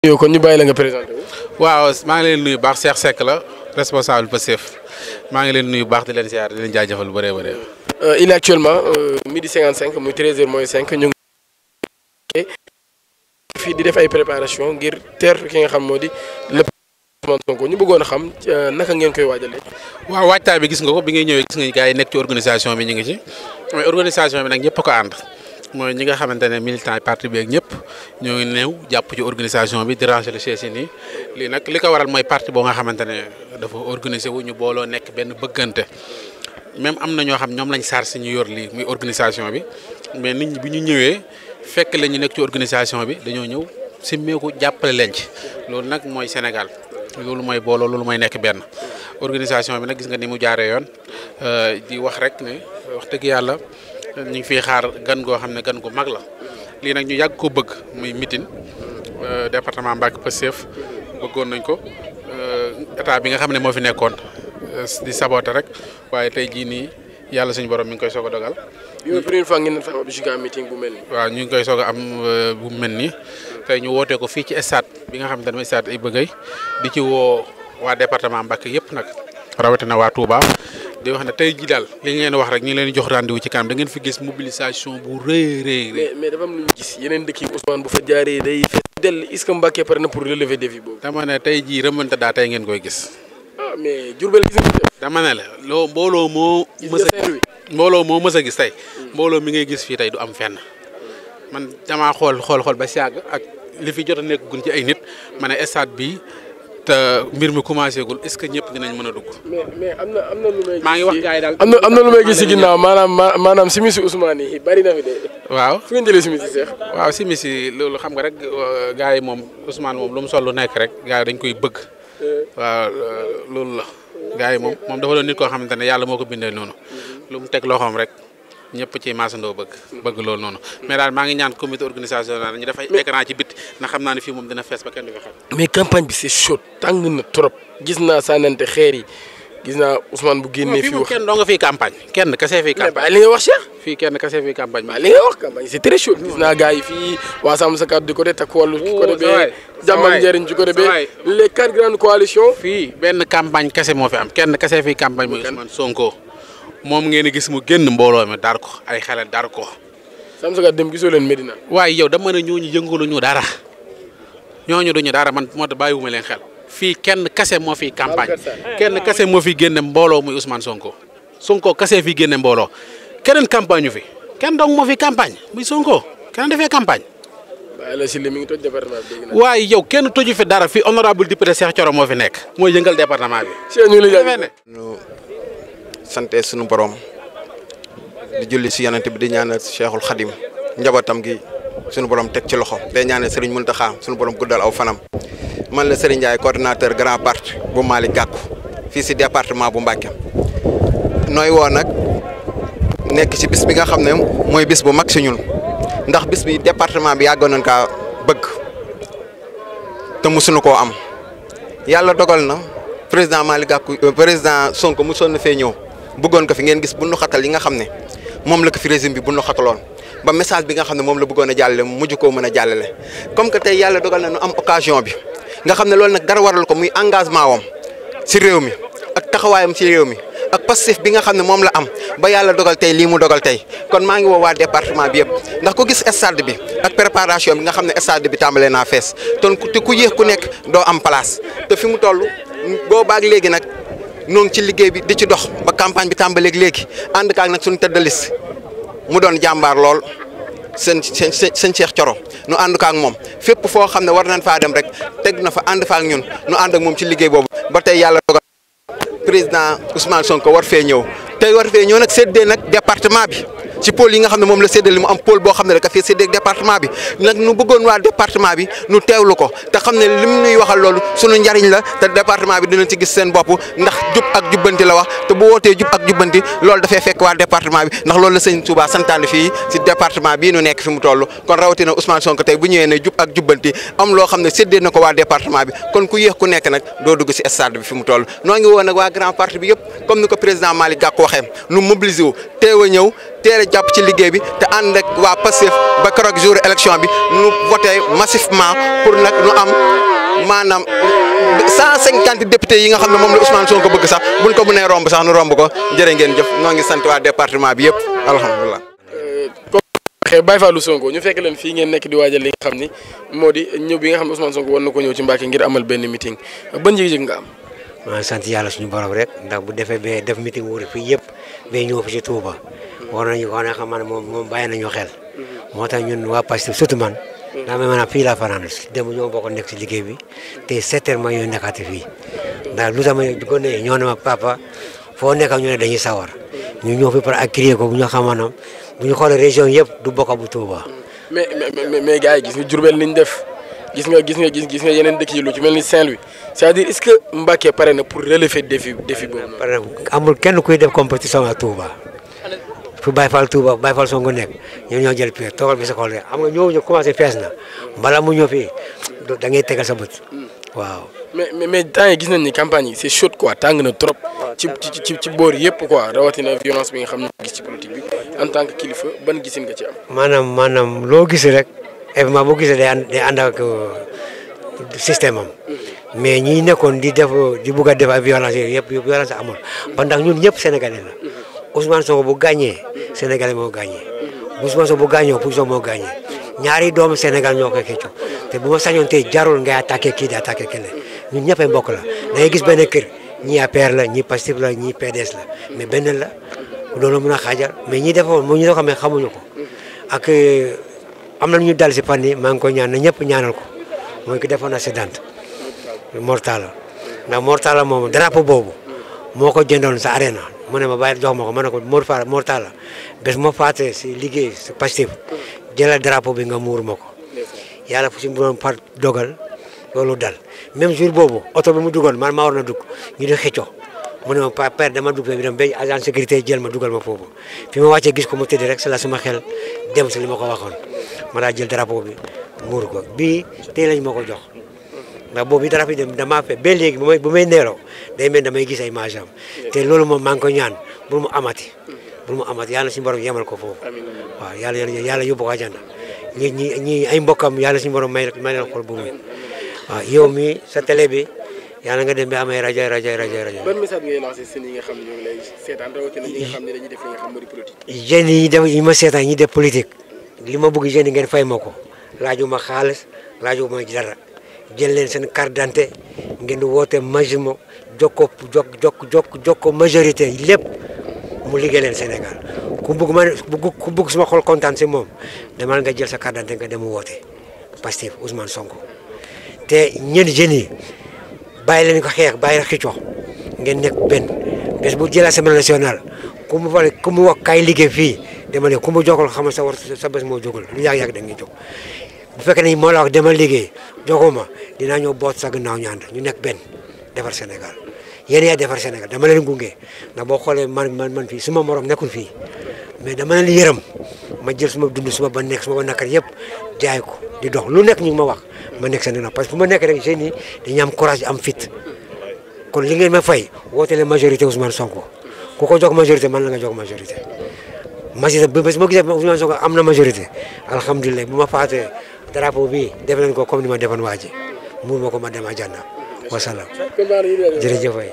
yow kon ñu bàyyi la nga présenté wu. waaw maa ngi leen nuyu baax Cheikh Seck la responsable Pastef maa ngi leen nuyu baax di leen ziar di leen jaajëfal bu bëree bëri. Il est actuellement midi 55 muy 13h moins 5 ñu ngi fii di def ay préparation ngir teer ki nga xam moo di le Ousmane Sonko ñu bëggoon a xam naka ngeen koy waajalee. waaw waajtaay bi gis nga ko bi ngay ñëwee gis nga gars yi nekk ci organisation bi ñu ngi ci mais organisation bi nag ñëpp a ko ànd mooy ñi nga xamante ne militant parti bi ak ñëpp ñoo ngi néew jàpp ci organisation bi déranger le chef nii lii nag li ko waral mooy parti boo nga xamante ne dafa organiser wu ñu booloo nekk benn bëggante même am na ñoo xam ñoom lañ saar si ñu yor lii muy organisation bi mais nit ñi bi ñu ñëwee fekk la ñu nekk ci organisation bi dañoo ñëw simmeeku jàppale leen ci loolu nag mooy Sénégal loolu mooy booloo loolu mooy nekk benn organisation bi nag gis nga ni mu jaaree yoon di wax rek ne wax dëgg yàlla ñu ngi fiy xaar gan goo xam ne gan gu mag la lii nag ñu yàgg ko bëgg muy mitin département Mbacké Pastef bëggoon nañ ko état bi nga xam ne moo fi nekkoon di saboter rek waaye tey jii nii yàlla suñu borom mi ngi koy soog a dogal. yow première fois ngeen taxaw bi juga meeting bu mel nii. waaw ñu ngi koy soog a am bu mel nii tey ñu wootee ko fii ci stade bi nga xam ne mooy stade ay bëggay di ci woo waa département Mbacké yëpp nag rawatina waa Touba. di wax ne tey jii daal li ngeen wax rek ñu leen jox rendez-vous ci kanam da ngeen fi gis mobilisation bu rëy. mais dafa am lu ñu gis yeneen dëkk yi Ousmane bu fa jaaree day fees dell est-ce que Mbacké pare na pour relever défi boobu. dama ne tey jii remonté daa tey ngeen koy gis. ah mais Diourbel gis nga dama ne la loo mbooloo moo mës a gis tey mbooloo mi ngay gis fii tey du am fenn man damaa xool ba si yàgg ak li fi jot a nekk gun ci ay nit ma ne stade bi te mbir mi commencé gul est-ce que ñëpp dinañ mën a dugg. mais am na lu may. maa ngi wax gars yi daal am na lu may gis si ginnaaw maanaam simisi Ousmane yi bari na fi de. waaw fu ngeen jëlee simisi Cheikh. waaw simisi loolu xam nga rek gars yi moom Ousmane moom lu mu sol lu nekk rek gars yi dañ koy bëgg. waaw loolu la gars yi moom dafa doon nit koo xamante ne yàlla moo ko bindee noonu lu mu teg loxoom rek ñëpp ci maasandoo bëgg loolu noonu mais daal maa ngi ñaan comité organisation ñu def ay écran ci bit ndax xam naa ne fii moom dina fees ba kenn du fi xam. mais campagne bi c'est chaud tàng na trop gis naa sànnante xeer yi gis naa Ousmane bu génnee fii wax kenn doo nga fii campagne kenn kese fii campagne. mais li nga wax Cheikh. fii kenn kese fii campagne. li nga wax campagne c'est très chaud gis naa gars yi fii waa Sàmm Sa Kàddu di côté Takku Wallu ci côté bee Jàmm ak Njariñ ci côté bee les 4 grandes coalitions. fii benn campagne kese moo fi am kenn kese fii campagne mooy Ousmane Sonko moom ngeen di gis mu génn mbooloo mi dar ko ay xale dar ko. Sàmm Sa Kàddu dem gisoo leen Medina. waaye yow dama ne ñooñu yëngaluñu dara ñooñu duñu dara man moo tax bàyyiwuma leen xel fii kenn kese moo fi campagne kenn kese moo fi génne mbooloo muy Ousmane Sonko kese fi génne mbooloo keneen campagne ñu fi kenn dong moo fi campagne muy Sonko keneen dafee campagne. waaye la si li mi ngi toj département bi. waaye yow kenn toju fi dara fii honorable député Cheikh Thioro moo fi nekk mooy yëngal département bi. Cheikh ñu ngi lay sante suñu borom di julli si yonent bi di ñaanal Cheikhul Khadim njabootam gi suñu borom teg ci loxo te ñaanal Serigne Mountakha suñu borom guddal aw fanam man la Serigne Ndiaye coordinateur grand parti bu Malick Gakou fii si département bu Mbacké nooy woo nag nekk ci bis bi nga xam ne mooy bis bu mag si ñun ndax bis bi département bi yàggoon nañ kaa bëgg te musuñu koo am yàlla dogal na président Malick Gakou président Sonko musoon na fee ñëw bëggoon ko fi ngeen gis bu nu xatal yi nga xam ne moom la ko fi régime bi bu nu xataloon ba message bi nga xam ne moom la bëggoon a jàllale mujj koo mën a jàllale comme que tey yàlla dogal na nu am occasion bi nga xam ne loolu nag dara waral ko muy engagement wam si réew mi ak taxawaayam si réew mi ak passif bi nga xam ne moom la am ba yàlla dogal tey lii mu dogal tey kon maa ngi woo waa département bi yëpp ndax ku gis stade bi ak préparation bi nga xam ne stade bi tàmbalee naa fees te ku yéex ku nekk doo am place te fi mu toll boo baag léegi nag ñoo ngi ci liggéey bi di ci dox ba campagne bi tàmbaleeg léegi ànd kaag nag suñu tête de liste mu doon jàmbaar lool seen Cheikh Thioro nu ànd kaag moom fépp foo xam ne war nañ faa dem rek teg na fa ànd fa ak ñun nu ànd ak moom ci liggéey boobu ba tey yàlla dogal président Ousmane Sonko war fee ñëw tey war fee ñëw nag séddee nag département bi ci pôle yi nga xam ne moom la séddale mu am pôle boo xam ne rek a fee séddee département bi nag nu bëggoon waa département bi nu teewlu ko te xam ne lim nuy waxal loolu sunu njariñ la te département bi dinañ ci gis seen bopp ndax jub ak jubbanti la wax te bu wootee jub ak jubbanti loolu dafay fekk waa département bi ndax loolu la sëñ Touba santaane fii ci département bii nu nekk fi mu toll kon rawatina Ousmane Sonko tey bu ñëwee ne jub ak jubbanti am loo xam ne séddee na ko waa département bi kon ku yéex ku nekk nag doo dugg ci stade bi fi mu toll noo ngi woon nag waa grand parti bi yëpp comme ni ko président Malick Gakou waxee nu mobiliser wu teew a ñëw teel a jàpp ci liggéey bi te ànd ak waa Pastef ba keroog jour élection bi nu voté massivement pour nag nu am maanaam 150 députés yi nga xam ne moom la Ousmane Sonko bëgg sax buñ ko mënee romb sax nu romb ko jërë ngeen jëf noo ngi sant waa département bi yëpp alhamdulilah. xëy Baye Fallou Sonko ñu fekk leen fii ngeen nekk di waajal li nga xam ni moo di ñëw bi nga xam ne Ousmane Sonko war na ko ñëw ci Mbacké ngir amal benn meeting ban yëg-yëg nga am. maa sant yàlla suñu borom rek ndax bu defee ba def meeting wóor fii yëpp ba ñëw fi ci Touba war nañu ko ne xam ne moom bàyyi nañu xel moo tax ñun waa Pastef surtout man daa may maanaam fii laa fanaan dem ñoo bokk nekk ci liggéey bi te 7 heures ma ñoo nekkaati fii ndax lu tax ma di ko ne ñoo ne ma papa foo nekk ñu ne dañuy sawar ñu ñëw fi par ak crier ko bu ñu xamanam bu ñu xoolee région yëpp du bokk bu Touba. mais gars yi gis nga Diourbel liñ def gis nga yeneen dëkk yi lu ci mel ni Saint-Louis c'est-à-dire est-ce que Mbacké pare na pour relever défi boobu. pare na amul kenn kuy def compétition ak Touba fu Baye Fall Touba Baye Fall Sonko nekk ñoo ñoo jël pied toogal bi sa xol xam nga ñoo ñu commencé fees na bala mu ñëw fii da ngay tegal sa bët waaw. mais temps yi gis nañ ni campagne yi c'est chaud quoi tàng na trop ci boor yëpp quoi rawatina violence bi nga xam ne gis ci politique bi en tant que kilifa ban gisin nga ci am. maanaam loo gis rek événement boo gisee day ànd ak système am mais ñi nekkoon di bugg a def ay violence yëpp violence amul ba ndax ñun ñëpp sénégalais la Ousmane Sonko bu gagné sénégalais moo gagné Ousmane Sonko bu gagné opposition moo gagné ñaari doomu Sénégal ñoo koy xëccoo te bu ma sañoon tey jarul ngay attaqué kii di attaqué keneen ñun ñëpp ay mbokk la da ngay gis benn kër ñii APR la ñii Pastef la ñii PDS la mais benn la loolu mën a xaajal mais ñi defoon moo ñu doo xam ne xamuñu ko ak am na ñu dal si fan yi maa ngi koy ñaan na ñëpp ñaanal ko mooy ki defoon accident mortala ndax mortala moom drapeau boobu moo ko jëndoon sa arena mu ne ma bàyyi jox ma ko ma ne ko mortala bés ma faatee si liggéey si Pastef jëlal drapeau bi nga muur ma ko yàlla fu si doon par dogal loolu dal même jour boobu oto bi mu dugal man maa war na dugg ñu di xëccoo mu ne ma père dama dugg bi dem ba agent sécurité jël ma dugal ma foofu fi ma wàccee gis ko mu tëdd rek c'est la sama xel dem si li ma ko waxoon ma daa jël drapeau bi muur ko bii tey lañ ma ko jox ndax boobu drapeau bi damaa fe ba léegi bu may neeloo day mel damay gis ay image am te loolu moom maa ngi ko ñaan bul mu amati yàlla suñu borom yemal ko foofu waaw yàlla yóbbu ko àjjana ñi ay mbokkam yàlla suñu borom may leen xol bu muy waaw yow mi sa télé bi yàlla nga dem ba amee rajo. ban message ngay lancé seen yi nga xam ne ñoo ngi lay seetaan rawatina ñi nga xam ne dañuy def li nga xam moo di politique. jeunes yi ma seetaan ñi def politique li ma bëgg jeunes yi ngeen fay ma ko laajuma xaalis laajuma dara jël leen seen carte d'identité ngeen di woote majimo jokko majorité lépp mu liggéey leen Sénégal ku bëgg suma xol kontaan si moom demal nga jël sa carte d'identité nga dem woote Pastef Ousmane Sonko te ñeen jeunes yi bàyyi leen ko xeex bàyyi leen xicco ngeen nekk benn bés bu jël Assemblée nationale ku mu wax kaay liggéey fii dama ne ku mu joxul xam sa bés moo jógul lu yàgg da ngay jóg bu fekkee ne moo la wax demal liggéey joxuma dinaa ñëw boot sa gannaaw ñu ànd ñu nekk benn defar Sénégal yéen yaa defar Sénégal dama leen gunge ndax boo xoolee man fii suma morom nekkul fii mais dama leen yërëm ma jël suma dund suma ba nekk suma ba nakar yëpp jaay ko di dox lu nekk ñu ma wax ma nekk seen parce que fu ma nekk rek jeunes yi dañu am courage am fit kon li ngeen ma fay woote leen majorité Ousmane Sonko ku ko jox majorité man la nga jox majorité bés ma gisee Ousmane Sonko am na majorité alhamdulilah bu ma faatee drapeau bi def leen ko comme ni ma defoon waa ji muur ma ko ma dem àjjana wasalaam jërëjëf waay